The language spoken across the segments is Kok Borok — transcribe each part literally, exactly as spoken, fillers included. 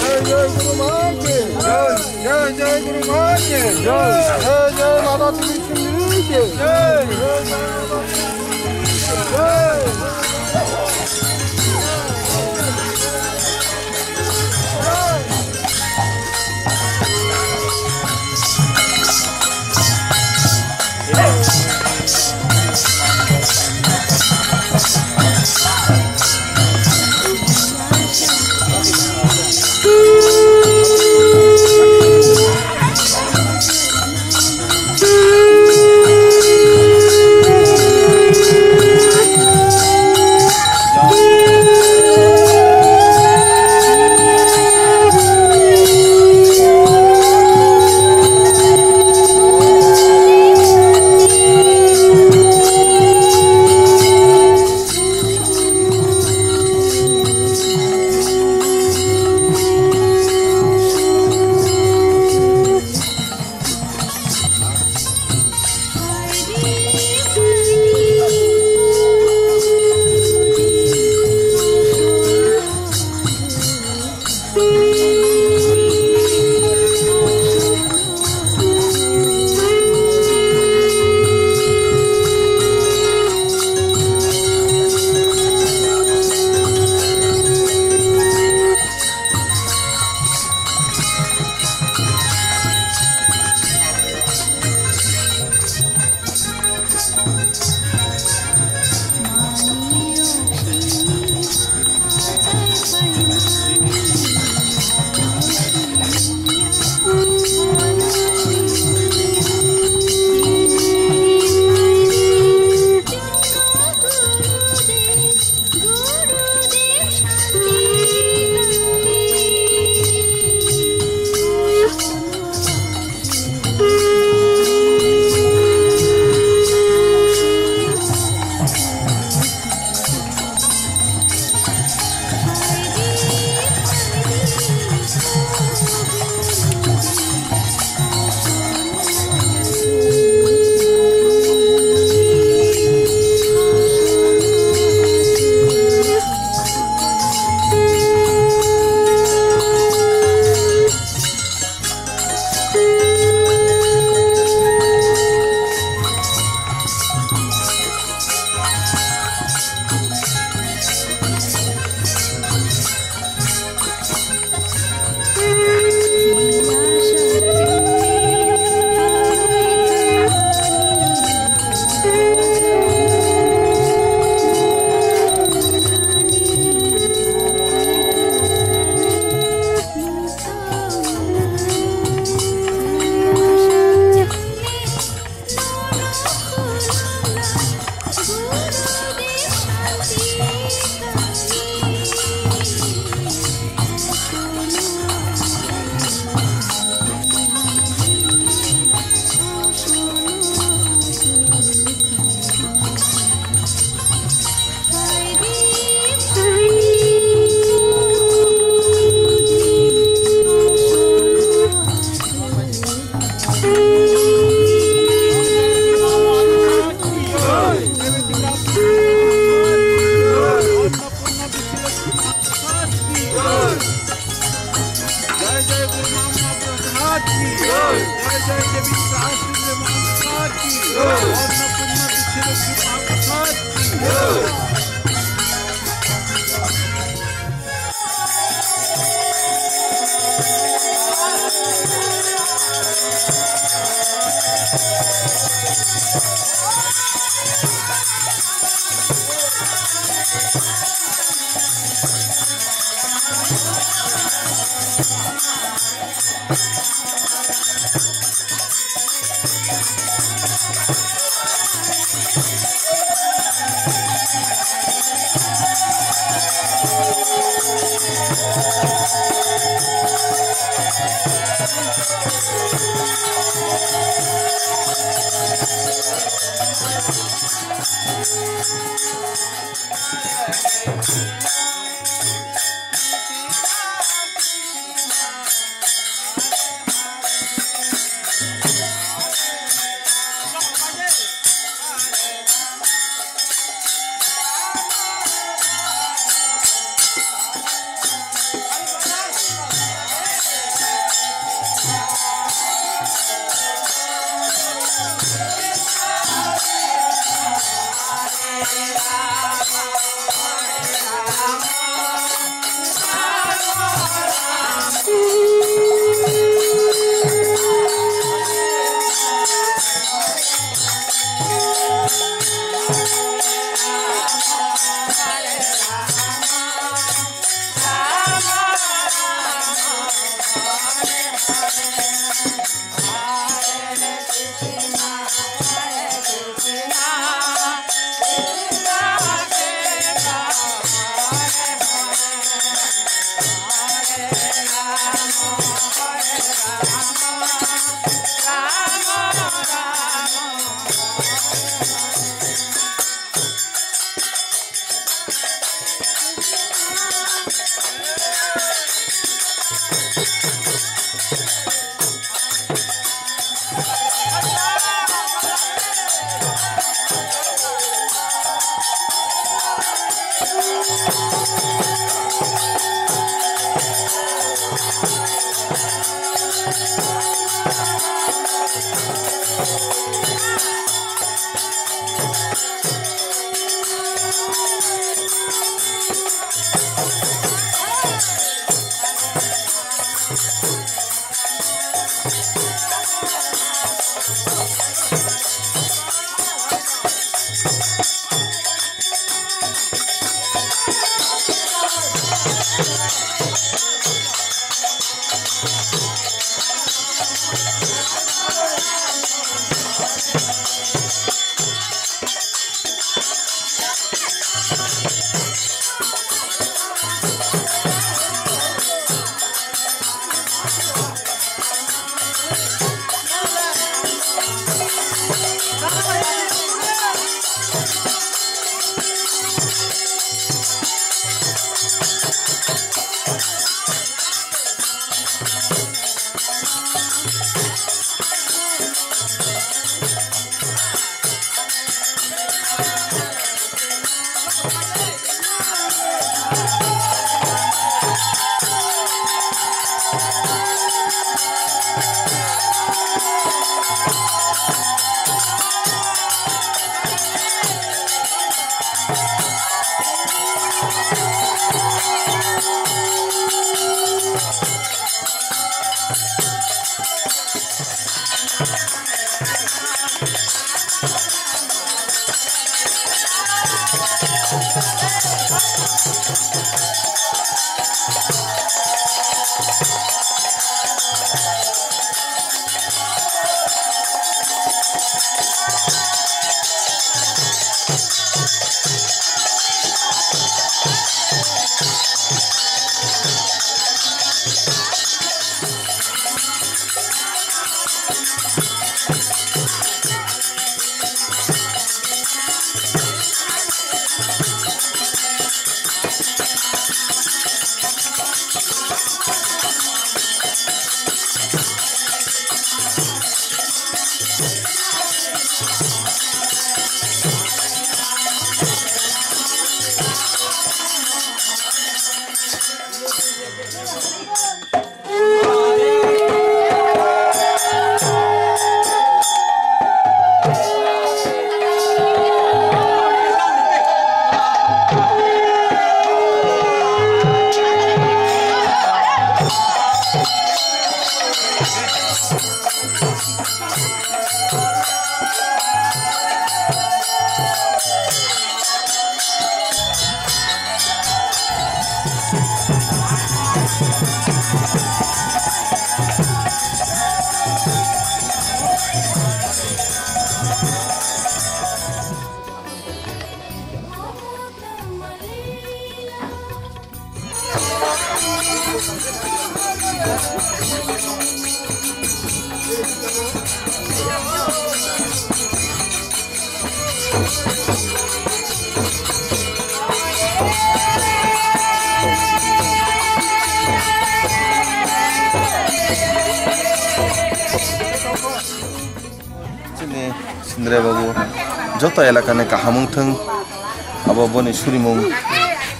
Jai Jai Guru Maharaj ki. Jai Jai Guru Maharaj ki. Jai Jai Mata Tripuri ki. Jai Jai Mata Tripuri ki. Jai. Chini Sindre babu joto elakani kaham wngthung, abo boni surimung,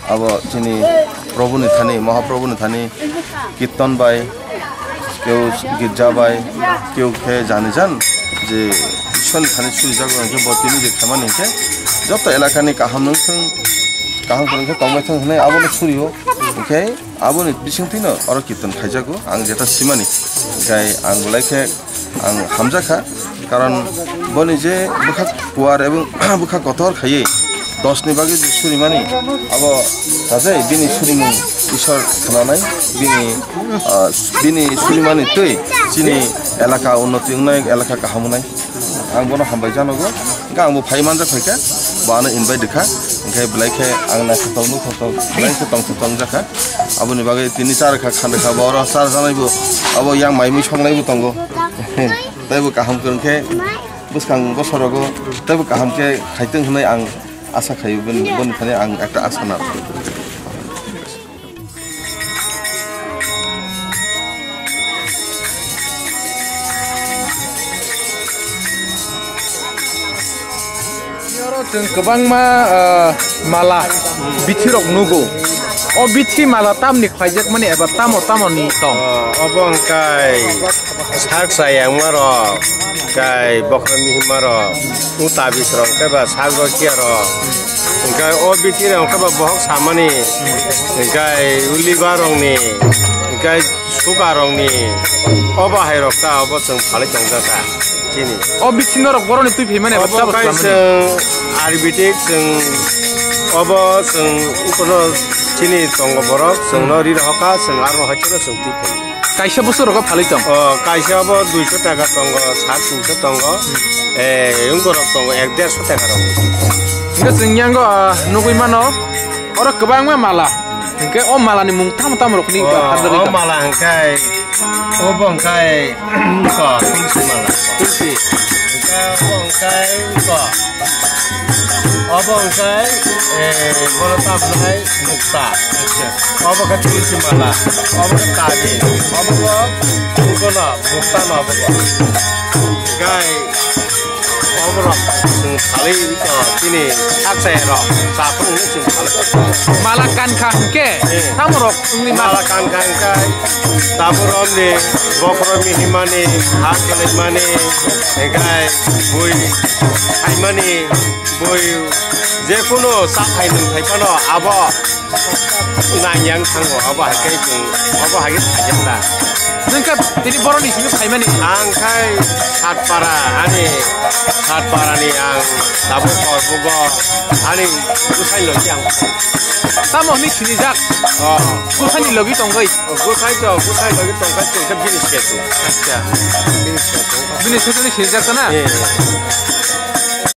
abo chini Probuni thani, Mahaprobuni thani, kirtan bai, keu girja bai, keu khe jani jan je Ishwarni thani surijago hwnkhe bo tini je khaimani hwnkhe joto elakani kaham wngthung, kaham kwrwng khe tongbai thung hwnwi abono surio, hwnkhe aboni bisingtwino oro kirtan khaijago ang jeta simani, hwnkhe ang belai khe ang hamjakha, karon boni je bwkha kuar ebong bwkha kotor khaiwi dos ni bagwi je surimani, abo sajai bini surimung Isor khwnanai, bini, ah, bini surimani twi chini elaka unnoti wngnai, elaka kaham wngnai. Ang bono hambai janogo, hwnkhe ang bo phai manjak phaikha, bo ano invite rwkha, hwnkhe belai khe ang naithotok nukhotok, belai khe tongthok tongjakha. Aboni bagwi tini char kha, khan kha, bo oro char janai bo, abo yang mai mui songnai bo tongo. Tei bo kaham kwrwng khe bwskang bosorogo tei bo kaham khe khaitwng hwnwi ang asa khaio, bini, boni thani ang ekta asa nang. Oro chwng kwbangma, ah, mala bithirok nugo. O bithi mala tamni khlaijakmani eba tamo tamoni tong? Ah, obo hwnkhe sak chayangmarok, hwnkhe bokhorok mihimarok, o tabisrok, hwnkhe ba sak rokiarok, hwnkhe o bithirok, hwnkhe ba bohok samani, hwnkhe ulibarokni, hwnkhe sukarokni, obo hairok ta, obo chwng phalwi tongjak ta. Chini. O bithi norok borokni twi phaimani eba obo tabuk khe klamani. Chwng Ayurvedic chwng obo chwng ukono chini tongo borok chwngno ri rohorkha chwng aro haikhe chwng twi phai. Kaisa bwswk rogo phalwi tong? O kaisa bo duiso taka tongo, sat tinso tongo. Eh, wngorok tongo ek derso taka rok. Hwnkhe chwng yango, ah, nugwi mano oro kwbangma mala. Hwnkhe o malani mung tamo tamo rokni ba o mala hwnkhe obo hwnkhe ko tulsi mala. Tulsi. Hwnkhe obo hwnkhe ko. Obo hwnkhe, eh, bono tabnai mukta. Acha. Obo khe tulsi mala. Obo khe tabi. Obo bo, obo no mukta no obo bo. Hwnkhe oborok chwng khalwi, o, chini sak chayarok chathok hwnwi chwng khalwi. Mala kankha hwnkhe eh, tamorok wngwi ma? Mala kankha hwnkhe tabuk romni bokhorok mihimani, ha khwlaimani, hwnkhe bui khaimani, bui jekunu chathai nwngthai phano abo Nangyang thango, abo hai khe chwng, abo hai khe khaijak ta. Nwng khe tini boroni simi phaimani? Ang khai Satpara, ani Satpara ni ang tabuk Korbugo, ani bwsai logi ang. Tamo hwnwi sinijak? Oh. Bwsani logi tongwi? Oh, bwsai to, bwsai logi tongkha chwng khe bini setu. Acha. Bini setu. Bini setu ni sinijak ta na? Eh.